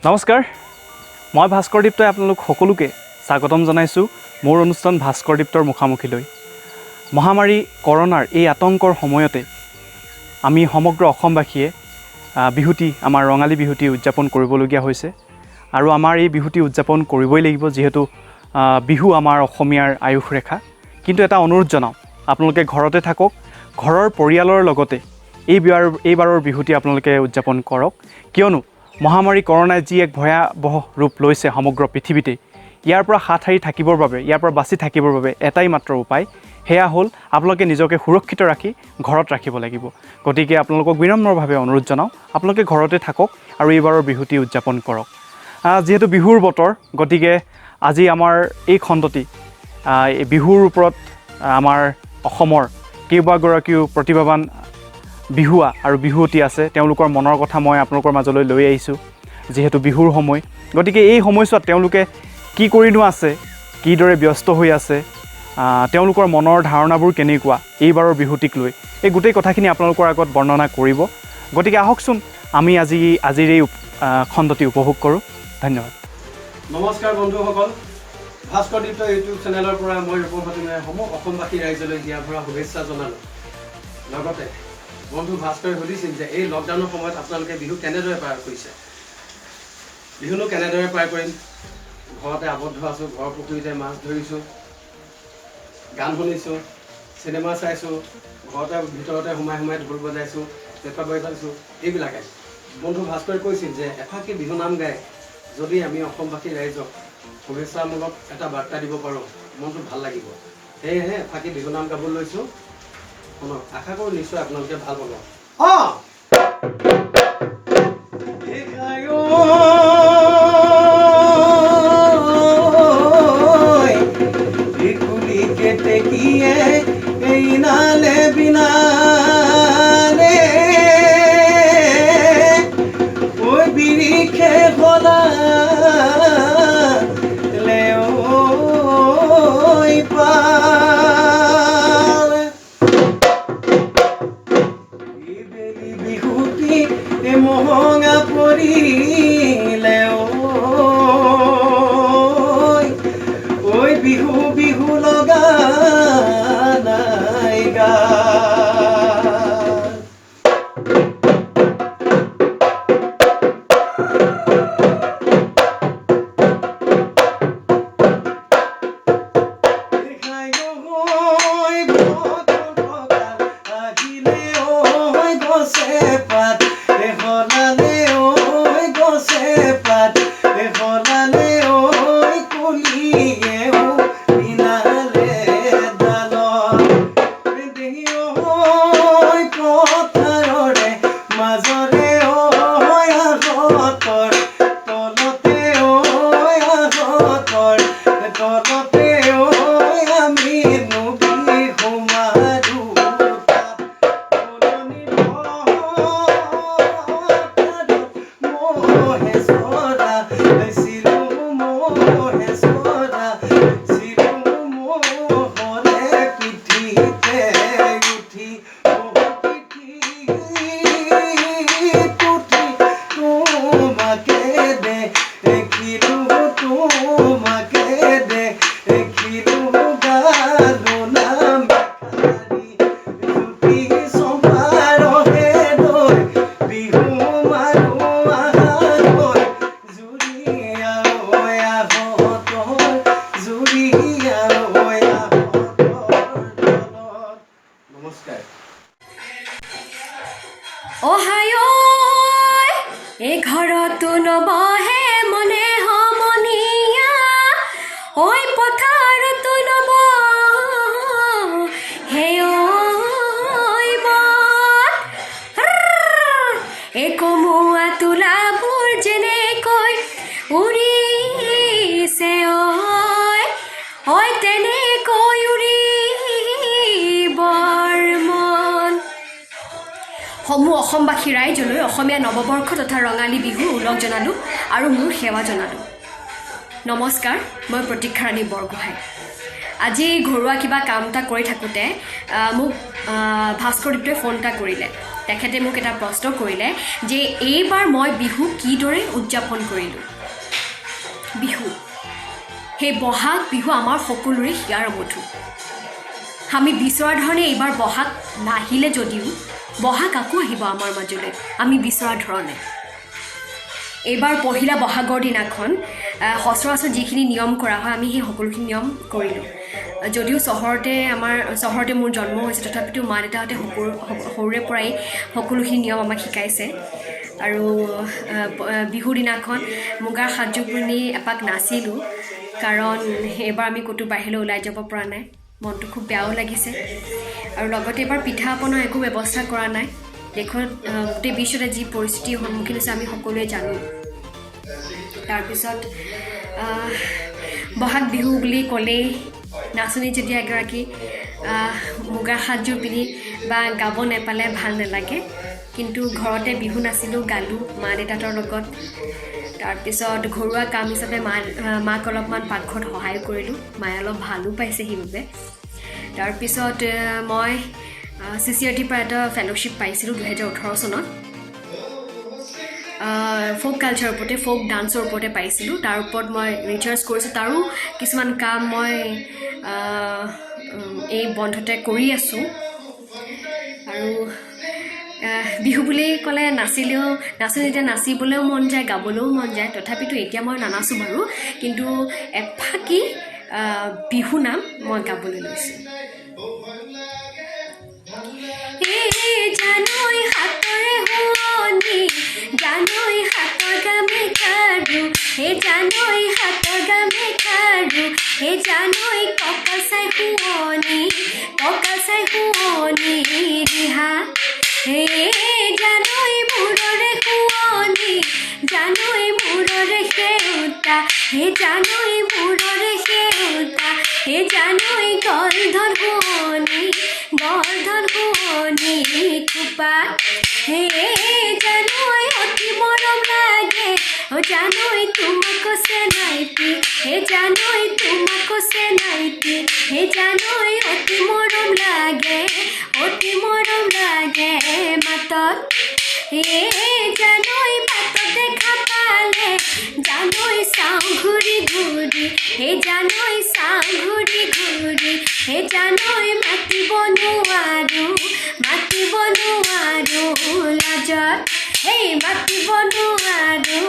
নমস্কাৰ, মই ভাস্কৰ দীপ্তই আপোনালোক সকলোকে স্বাগতম জনাইছোঁ মোৰ অনুষ্ঠান ভাস্কৰ দীপ্তৰ মুখামুখিলৈ। মহামাৰী কৰোণাৰ এই আতংকৰ সময়তে আমি সমগ্ৰ অসমবাসীয়ে বিহুটি, আমাৰ ৰঙালী বিহুটি উদযাপন কৰিবলগীয়া হৈছে আৰু আমাৰ এই বিহুটি উদযাপন কৰিবই লাগিব, যিহেতু বিহু আমাৰ অসমীয়াৰ আয়ুস ৰেখা। কিন্তু এটা অনুৰোধ জনাওঁ, আপোনালোকে ঘৰতে থাকক, ঘৰৰ পৰিয়ালৰ লগতে এইবাৰৰ বিহুটি আপোনালোকে উদযাপন কৰক। কিয়নো মহামাৰী কৰোণাই যি এক ভয়াৱহ ৰূপ লৈছে সমগ্ৰ পৃথিৱীতেই, ইয়াৰ পৰা হাত সাৰি থাকিবৰ বাবে, ইয়াৰ পৰা বাচি থাকিবৰ বাবে এটাই মাত্ৰ উপায়, সেয়া হ'ল আপোনালোকে নিজকে সুৰক্ষিত ৰাখি ঘৰত ৰাখিব লাগিব। গতিকে আপোনালোকক বিনম্ৰভাৱে অনুৰোধ জনাওঁ, আপোনালোকে ঘৰতে থাকক আৰু এইবাৰৰ বিহুটি উদযাপন কৰক। যিহেতু বিহুৰ বতৰ, গতিকে আজি আমাৰ এই খণ্ডটি এই বিহুৰ ওপৰত আমাৰ অসমৰ কেইবাগৰাকীও প্ৰতিভাৱান বিহুৱা আৰু বিহুৱতী আছে, তেওঁলোকৰ মনৰ কথা মই আপোনালোকৰ মাজলৈ লৈ আহিছোঁ। যিহেতু বিহুৰ সময়, গতিকে এই সময়ছোৱাত তেওঁলোকে কি কৰিনো আছে, কিদৰে ব্যস্ত হৈ আছে, তেওঁলোকৰ মনৰ ধাৰণাবোৰ কেনেকুৱা এইবাৰৰ বিহুটিক লৈ, এই গোটেই কথাখিনি আপোনালোকৰ আগত বৰ্ণনা কৰিব। গতিকে আহকচোন আমি আজিৰ এই খণ্ডটি উপভোগ কৰোঁ। ধন্যবাদ। নমস্কাৰ বন্ধুসকল, ভাস্কৰ দীপ্ত ইউটিউব চেনেলৰ পৰা মই ৰূপম হাজৰিকাই সমূহ অসমবাসী ৰাইজলৈ হিয়া ভৰা শুভেচ্ছা জনালোঁ। লগতে বন্ধু ভাস্কৰে সুধিছিল যে এই লকডাউনৰ সময়ত আপোনালোকে বিহু কেনেদৰে পাৰ কৰিছে। বিহুনো কেনেদৰে পাৰ কৰিম, ঘৰতে আবদ্ধ আছোঁ, ঘৰৰ পুখুৰীতে মাছ ধৰিছোঁ, গান শুনিছোঁ, চিনেমা চাইছোঁ, ঘৰতে ভিতৰতে সোমাই সোমাই ঢোল বজাইছোঁ, পেঁপা বজাইছোঁ, এইবিলাকে। বন্ধু ভাস্কৰে কৈছিল যে এফাঁকি বিহু নাম গাই যদি আমি অসমবাসী ৰাইজক শুভেচ্ছামূলক এটা বাৰ্তা দিব পাৰোঁ, মনটো ভাল লাগিব। সেয়েহে এফাঁকি বিহু নাম গাবলৈ লৈছোঁ, শুনক, আশা কৰোঁ নিশ্চয় আপোনালোকে ভাল পাব। অঁ। কেতেকীয়ে এই নালে বিনালে ঐ বিৰিখে সলালে ঐ পাল। এইবেলি বিহুটি মহঙা পৰিলে ঐ, ঐ বিহু বিহু লগা নাই গা। আহিলে ঐ গছে পাত সলালে ঐ, গছে পাত সলালে ঐ, কুলিয়েও বিনালে ডালত দেহি ঐ, পথাৰৰে মাজৰে ঐ, আহঁতৰ তলতে ঐ, আহঁতৰ তলতে ঐ, আমি বিহু মাৰো তাত। ফুলনি পথাৰত মহে চৰা ছিলো, মহে চৰা ছিলো, মহৰে পিঠিতে উঠি, মহ পিঠিত উঠি তোমাকে দেখিলো, তোমাকে দেখিলো, গালো নাম এষাৰি জ্যোতি চম্পাৰহে দৈ বিহু মাৰো আহাগৈ, জুৰিয়া ঐ আহঁতৰ, জুৰিয়া ঐ আহঁতৰ তলত। নমস্কাৰ। অহাই এই ঘৰতো নবহে মনে সমনীয়া, ঐ পথাৰতো নবহে ঐ বত। এই কমোৱা তোলাবোৰ যেনেকৈ উৰিছে ঐ, ঐ তেনেকৈ উৰিবৰ মন। সমূহ অসমবাসী ৰাইজলৈ অসমীয়া নৱবৰ্ষ তথা ৰঙালী বিহুৰ ওলগ জনালোঁ আৰু মোৰ সেৱা জনালোঁ। নমস্কাৰ, মই প্ৰতীক্ষা ৰাণী বৰগোহাঁই। আজি ঘৰুৱা কিবা কাম এটা কৰি থাকোঁতে মোক ভাস্কৰ দীপ্তই ফোন এটা কৰিলে। তেখেতে মোক এটা প্ৰশ্ন কৰিলে যে এইবাৰ মই বিহু কিদৰে উদযাপন কৰিলোঁ। বিহু, সেই বহাগ বিহু আমাৰ সকলোৰে হিয়াৰ আমঠু। আমি বিচৰা ধৰণে এইবাৰ বহাগ নাহিলে যদিও বহাগ আকৌ আহিব আমাৰ মাজলৈ আমি বিচৰা ধৰণে। এইবাৰ পহিলা বহাগৰ দিনাখন সচৰাচৰ যিখিনি নিয়ম কৰা হয় আমি সেই সকলোখিনি নিয়ম কৰিলোঁ। যদিও চহৰতে মোৰ জন্ম হৈছে, তথাপিতো মা দেউতাহঁতে সৰুৰে পৰাই সকলোখিনি নিয়ম আমাক শিকাইছে। আৰু বিহুৰ দিনাখন মুগাৰ সাজযোৰ পিন্ধি এপাক নাচিলোঁ, কাৰণ এইবাৰ আমি ক'তো বাহিৰলৈ ওলাই যাব পৰা নাই, মনটো খুব বেয়াও লাগিছে। আৰু লগতে এইবাৰ পিঠা পনা একো ব্যৱস্থা কৰা নাই। দেশত গোটেই বিশ্বতে যি পৰিস্থিতিৰ সন্মুখীন হৈছে আমি সকলোৱে জানো। তাৰপিছত বহাগ বিহু বুলি ক'লেই নাচনী যেতিয়া এগৰাকী মুগাৰ সাজযোৰ পিন্ধি বা গাব নেপালে ভাল নালাগে। কিন্তু ঘৰতে বিহু নাচিলোঁ, গালোঁ মা দেউতাহঁতৰ লগত। তাৰপিছত ঘৰুৱা কাম হিচাপে মাক অলপমান পাকঘৰত সহায় কৰিলোঁ, মায়ে অলপ ভালো পাইছে সেইবাবে। তাৰপিছত মই CCRTৰ পৰা এটা ফেল'শ্বিপ পাইছিলোঁ 2018 চনত, ফ'ক কালচাৰৰ ওপৰতে, ফ'ক ডান্সৰ ওপৰতে পাইছিলোঁ। তাৰ ওপৰত মই ৰিচাৰ্চ কৰিছোঁ, তাৰো কিছুমান কাম মই এই বন্ধতে কৰি আছোঁ। আৰু বিহু বুলি ক'লে নাচিলেও, নাচনী যেতিয়া নাচিবলৈও মন যায়, গাবলৈও মন যায়। তথাপিতো এতিয়া মই নানাচোঁ বাৰু, কিন্তু এফাকি বিহু নাম মই গাবলৈ লৈছোঁ। জানৈ হাতৰে শুৱনি, জানৈ হাতৰ গামে খাৰু, হে জানৈ হাতৰ গামে খাৰু, হে জানৈ কঁকাল চাই শুৱনি, কঁকাল চাই শুৱনি ৰিহা, হে জানৈ মূৰৰে শুৱনি, জানৈ মূৰৰে সেউতা, হে জানৈ মূৰৰে সেউতা, হে জানৈ গলধন শুৱনি, গলধন শুৱনি খোপা, হে জানৈ অতি মৰম লাগে, অ জানৈ তোমাক চেনাইতি, হে জানৈ তোমাক চেনাইতি, হে জানৈ অতি মৰম লাগে, অতি মৰম লাগে মাতত, হে জানৈ বাটত দেখা পালে জানৈ চাওঁ ঘূৰি ঘূৰি, হে জানৈ চাওঁ ঘূৰি ঘূৰি, হে জানৈ মাতিব নোৱাৰো, মাতিব নোৱাৰো লাজত, হেই মাতিব নোৱাৰো,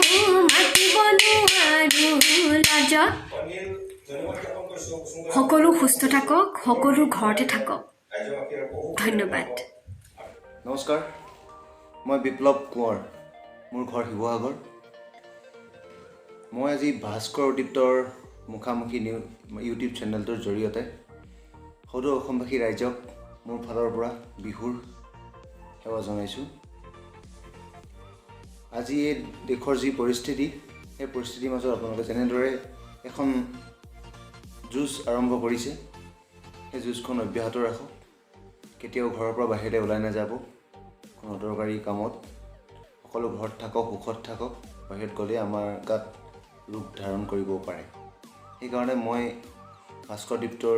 মাতিব নোৱাৰো লাজত। সকলো সুস্থ থাকক, সকলো ঘৰতে থাকক। ধন্যবাদ। নমস্কাৰ, মই বিপ্লৱ কোঁৱৰ, মোৰ ঘৰ শিৱসাগৰ। মই আজি ভাস্কৰ উদ্দীপ্তৰ মুখামুখি নিউ ইউটিউব চেনেলটোৰ জৰিয়তে সদৌ অসমবাসী ৰাইজক মোৰ ফালৰ পৰা বিহুৰ সেৱা জনাইছোঁ। আজি এই দেশৰ যি পৰিস্থিতি, সেই পৰিস্থিতিৰ মাজত আপোনালোকে যেনেদৰে এখন যুঁজ আৰম্ভ কৰিছে, সেই যুঁজখন অব্যাহত ৰাখক। কেতিয়াও ঘৰৰ পৰা বাহিৰলৈ ওলাই নাযাব কোনো অদৰকাৰী কামত। সকলো ঘৰত থাকক, সুখত থাকক। বাহিৰত গ'লে আমাৰ গাত ৰোগ ধাৰণ কৰিব পাৰে। সেইকাৰণে মই ভাস্কৰ দীপ্তৰ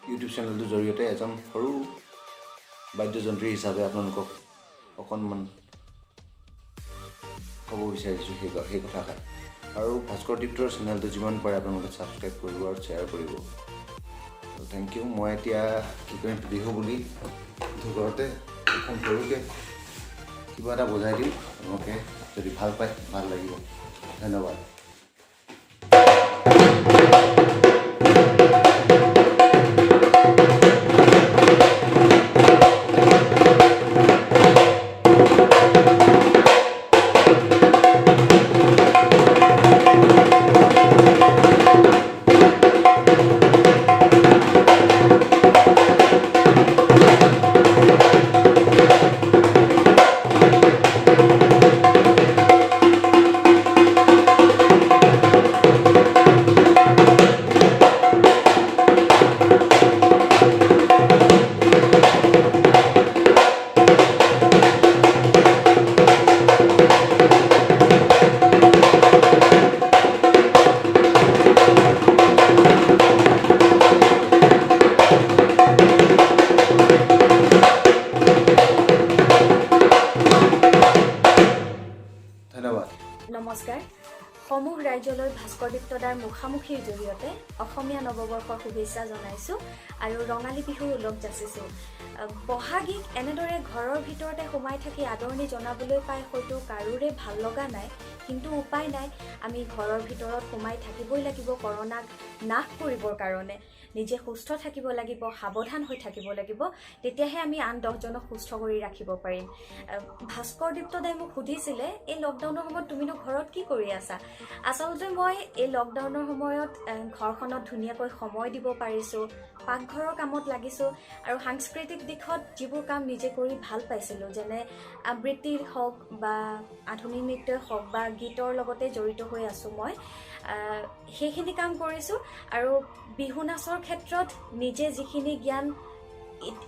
ইউটিউব চেনেলটোৰ জৰিয়তে এজন সৰু বাদ্যযন্ত্ৰী হিচাপে আপোনালোকক অকণমান ক'ব বিচাৰিছোঁ সেই কথাষাৰ। আৰু ভাস্কৰ দীপ্তৰ চেনেলটো যিমান পাৰে আপোনালোকে ছাবস্ক্ৰাইব কৰিব আৰু শ্বেয়াৰ কৰিব। Thank U. মই এতিয়া কি কৰিম, বিহু বুলি ঘৰতে এখন সৰুকৈ কিবা এটা বজাই দিম। আপোনালোকে যদি ভাল পায় ভাল লাগিব। ধন্যবাদ। নমস্কাৰ। সমূহ ৰাইজলৈ ভাস্কৰ দীপ্তদাৰ মুখামুখিৰ জৰিয়তে অসমীয়া নৱবৰ্ষৰ শুভেচ্ছা জনাইছোঁ আৰু ৰঙালী বিহুৰ ওলগ যাচিছোঁ। বহাগীক এনেদৰে ঘৰৰ ভিতৰতে সোমাই থাকি আদৰণি জনাবলৈ পাই হয়তো কাৰোৰে ভাল লগা নাই, কিন্তু উপায় নাই, আমি ঘৰৰ ভিতৰত সোমাই থাকিবই লাগিব। কৰোণাক নাশ কৰিবৰ কাৰণে নিজে সুস্থ থাকিব লাগিব, সাৱধান হৈ থাকিব লাগিব, তেতিয়াহে আমি আন 10জনক সুস্থ কৰি ৰাখিব পাৰিম। ভাস্কৰ দীপ্তদাই মোক সুধিছিলে, এই লকডাউনৰ সময়ত তুমিনো ঘৰত কি কৰি আছা? আচলতে মই এই লকডাউনৰ সময়ত ঘৰখনত ধুনীয়াকৈ সময় দিব পাৰিছোঁ, পাকঘৰৰ কামত লাগিছোঁ আৰু সাংস্কৃতিক দিশত যিবোৰ কাম নিজে কৰি ভাল পাইছিলোঁ, যেনে আবৃত্তিৰ হওক বা আধুনিক নৃত্যই হওক বা গীতৰ লগতে জড়িত হৈ আছোঁ মই, সেইখিনি কাম কৰিছোঁ। আৰু বিহু নাচৰ ক্ষেত্ৰত নিজে যিখিনি জ্ঞান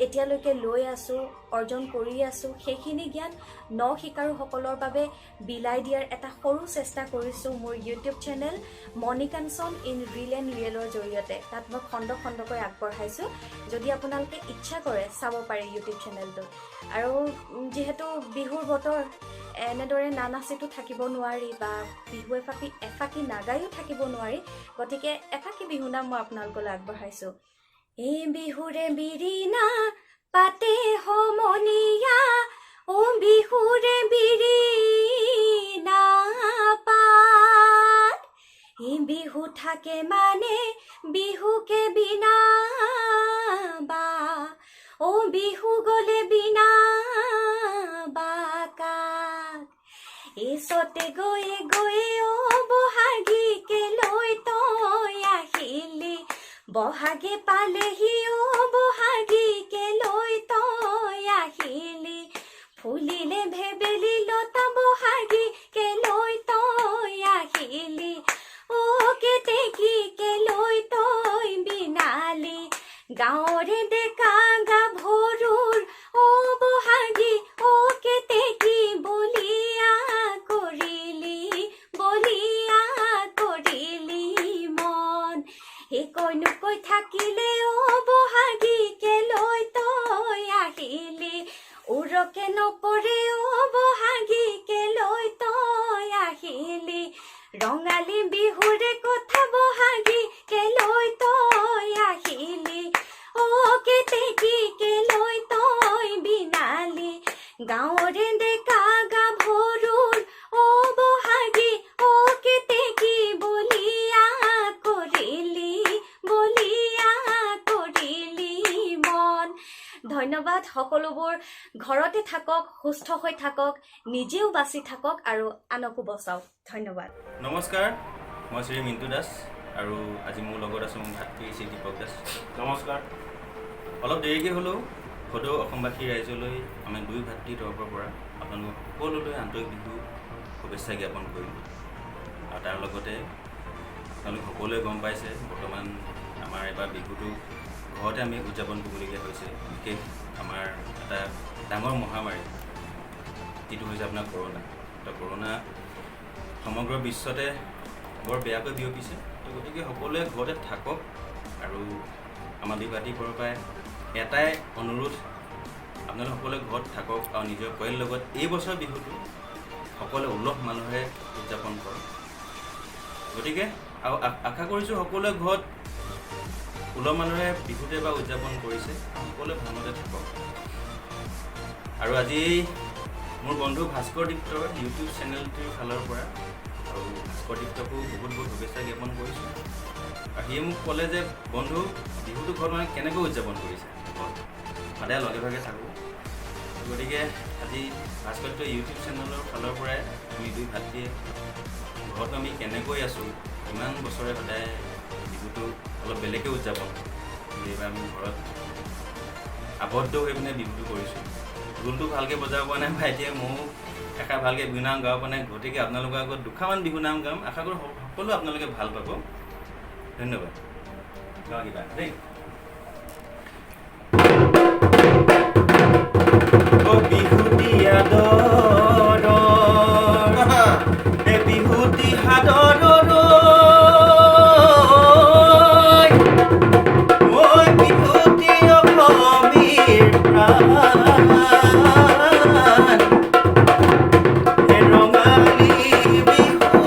এতিয়ালৈকে লৈ আছোঁ, অৰ্জন কৰি আছোঁ, সেইখিনি জ্ঞান ন শিকাৰুসকলৰ বাবে বিলাই দিয়াৰ এটা সৰু চেষ্টা কৰিছোঁ মোৰ YouTube channel Monikanchan in reel and ৰিয়েলৰ জৰিয়তে। তাত মই খণ্ড খণ্ডকৈ আগবঢ়াইছোঁ, যদি আপোনালোকে ইচ্ছা কৰে চাব পাৰে ইউটিউব চেনেলটো। আৰু যিহেতু বিহুৰ বতৰ, এনেদৰে নানাচিতো থাকিব নোৱাৰি বা বিহু এফাকি এফাকি নাগায়ো থাকিব নোৱাৰি, গতিকে এফাকি বিহুনাম মই আপোনালোকলৈ আগবঢ়াইছোঁ। এই বিহুৰে বিৰিণা পাতে সমনীয়া, অ বিহুৰে বিৰিণা পাত, এই বিহু থাকে মানে বিহুকে বিনা বা, অ বিহু গলে বিনা বাকাক। এই চতে গৈয়ে গৈয়ে অ বহাগীকে লৈ তই আহিলি, বহাগে পালেহি অ বহাগীকে লৈ তই আহিলি, ফুলিলে ভেবেলি লতা বহাগীকে লৈ তই আহিলি, অ কেতেকীকে লৈ তই বিনালি, গাঁৱৰে ডেকা গাভৰুৰ অ বহাগী অ কেতেকী বলিয়া কৰিলি, বলিয়া কৰিলি মন। হে কৈনো কৈ থাকিলে অ বহাগীকে লৈ তই আহিলি, উৰকে নপৰে অ বহাগীকে লৈ তই আহিলি, ৰঙালী বিহুৰে কথা বহাগীকে লৈ তই আহিলি, অ কেতেকীকে লৈ তই বিনালি, গাঁৱৰে ডেকা গাভৰুৰ অ বহাগী অ কেতেকী বলিয়া কৰিলি, বলিয়া কৰিলি মন। ধন্যবাদ। সকলোবোৰ ঘৰতে থাকক, সুস্থ হৈ থাকক, নিজেও বাচি থাকক আৰু আনকো বচাওক। ধন্যবাদ। নমস্কাৰ, মই শ্ৰী মিণ্টু দাস আৰু আজি মোৰ লগত আছে মোৰ ভাতৃ শ্ৰী দীপক দাস। নমস্কাৰ। অলপ দেৰিকৈ হ'লেও সদৌ অসমবাসী ৰাইজলৈ আমি দুই ভাতৃৰ তৰফৰ পৰা আপোনালোক সকলোলৈ আন্তৰিক বিহু শুভেচ্ছা জ্ঞাপন কৰিলোঁ। আৰু তাৰ লগতে আপোনালোক সকলোৱে গম পাইছে, বৰ্তমান আমাৰ এবাৰ বিহুটো ঘৰতে আমি উদযাপন কৰিবলগীয়া হৈছে। বিশেষ আমাৰ এটা ডাঙৰ মহামাৰী, যিটো হৈছে আপোনাৰ কৰোণা। তো কৰোণা সমগ্ৰ বিশ্বতে বৰ বেয়াকৈ বিয়পিছে। তো গতিকে সকলোৱে ঘৰতে থাকক আৰু আমাৰ দুই ভাতৃৰ পৰাই এটাই অনুৰোধ, আপোনালোক সকলোৱে ঘৰত থাকক আৰু নিজৰ পৰিয়ালৰ লগত এই বছৰ বিহুটো সকলোৱে উলহ মালহেৰে উদযাপন কৰক। গতিকে আৰু আশা কৰিছোঁ সকলোৱে ঘৰত উলহ মালহেৰে বিহুটো এবাৰ উদযাপন কৰিছে, সকলোৱে ভালমতে থাকক। আৰু আজি মোৰ বন্ধু ভাস্কৰ দীপ্তৰ ইউটিউব চেনেলটোৰ ফালৰ পৰা আৰু ভাস্কৰ দীপ্তকো বহুত বহুত শুভেচ্ছা জ্ঞাপন কৰিছোঁ। আৰু সিয়ে মোক ক'লে যে বন্ধু, বিহুটো ঘৰত মানে কেনেকৈ উদযাপন কৰিছে, ঘৰত সদায় লগে ভাগে থাকোঁ। গতিকে আজি ভাস্কৰ দীপ্তৰ ইউটিউব চেনেলৰ ফালৰ পৰাই আমি দুই ভাতৃয়ে ঘৰত আমি কেনেকৈ আছোঁ, ইমান বছৰে সদায় বিহুটো অলপ বেলেগকৈ উদযাপন কৰোঁ, কিন্তু এইবাৰ আমি ঘৰত আবদ্ধ হৈ পিনে বিহুটো কৰিছোঁ। ঢোলটো ভালকৈ বজাব পৰা নাই ভাইটিয়ে, ময়ো এষাৰ ভালকৈ বিহু নাম গাব পৰা নাই, গতিকে আপোনালোকৰ আগত দুষাৰমান বিহু নাম গাম। আশা কৰোঁ সকলো আপোনালোকে ভাল পাব। ধন্যবাদ। গাওঁ কিবা দেই। অ বিহুটি আদৰৰ, এ বিহুটি সাদৰৰ, ঐ বিহুটি অসমীৰ প্ৰাণ, হে ৰঙালী বিহু।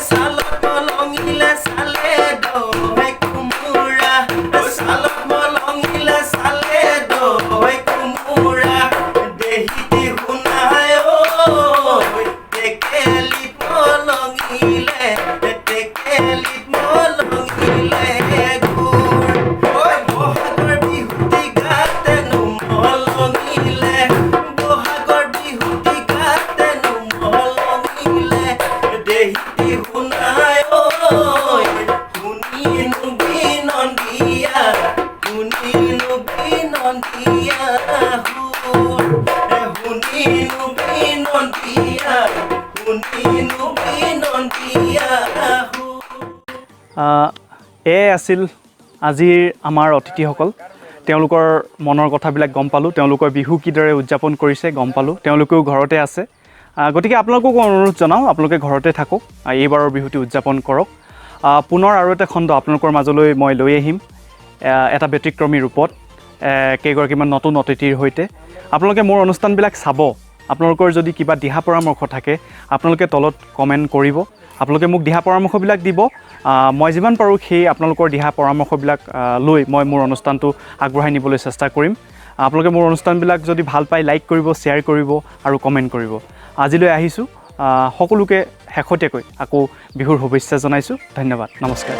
চালত মলঙিলে চালে দৈ কোমোৰা, চালত মলঙিলে চালে দৈ কোমোৰা, দেহিতি শুনাই ঐ টেকেলিত মলঙিলে, টেকেলিত মলঙিলে গুৰ। ঐ বহাগৰ বিহুটি গাতেনো মলঙিলে, বহাগৰ বিহুটি গাতেনো মলঙিলে, দেহিতি শুনাই ঐ শুনিনো বিনন্দিয়া, শুনিনো বিনন্দিয়া সুৰ, শুনিনো বিনন্দিয়া, শুনিনো বিনন্দিয়া সুৰ। এয়াই আছিল আজিৰ আমাৰ অতিথিসকল। তেওঁলোকৰ মনৰ কথাবিলাক গম পালোঁ, তেওঁলোকৰ বিহু কিদৰে উদযাপন কৰিছে গম পালোঁ, তেওঁলোকেও ঘৰতে আছে। গতিকে আপোনালোককো অনুৰোধ জনাওঁ, আপোনালোকে ঘৰতে থাকক, এইবাৰৰ বিহুটি উদযাপন কৰক। পুনৰ আৰু এটা খণ্ড আপোনালোকৰ মাজলৈ মই লৈ আহিম, এটা ব্যতিক্ৰমী ৰূপত, কেইগৰাকীমান নতুন অতিথিৰ সৈতে। আপোনালোকে মোৰ অনুষ্ঠানবিলাক চাব, আপোনালোকৰ যদি কিবা দিহা পৰামৰ্শ থাকে আপোনালোকে তলত কমেণ্ট কৰিব, আপোনালোকে মোক দিহা পৰামৰ্শবিলাক দিব। মই যিমান পাৰোঁ সেই আপোনালোকৰ দিহা পৰামৰ্শবিলাক লৈ মই মোৰ অনুষ্ঠানটো আগবঢ়াই নিবলৈ চেষ্টা কৰিম। আপোনালোকে মোৰ অনুষ্ঠানবিলাক যদি ভাল পায় লাইক কৰিব, শ্বেয়াৰ কৰিব আৰু কমেণ্ট কৰিব। আজিলৈ আহিছোঁ, সকলোকে শেহতীয়াকৈ আকৌ বিহুৰ শুভেচ্ছা জনাইছোঁ। ধন্যবাদ, নমস্কাৰ।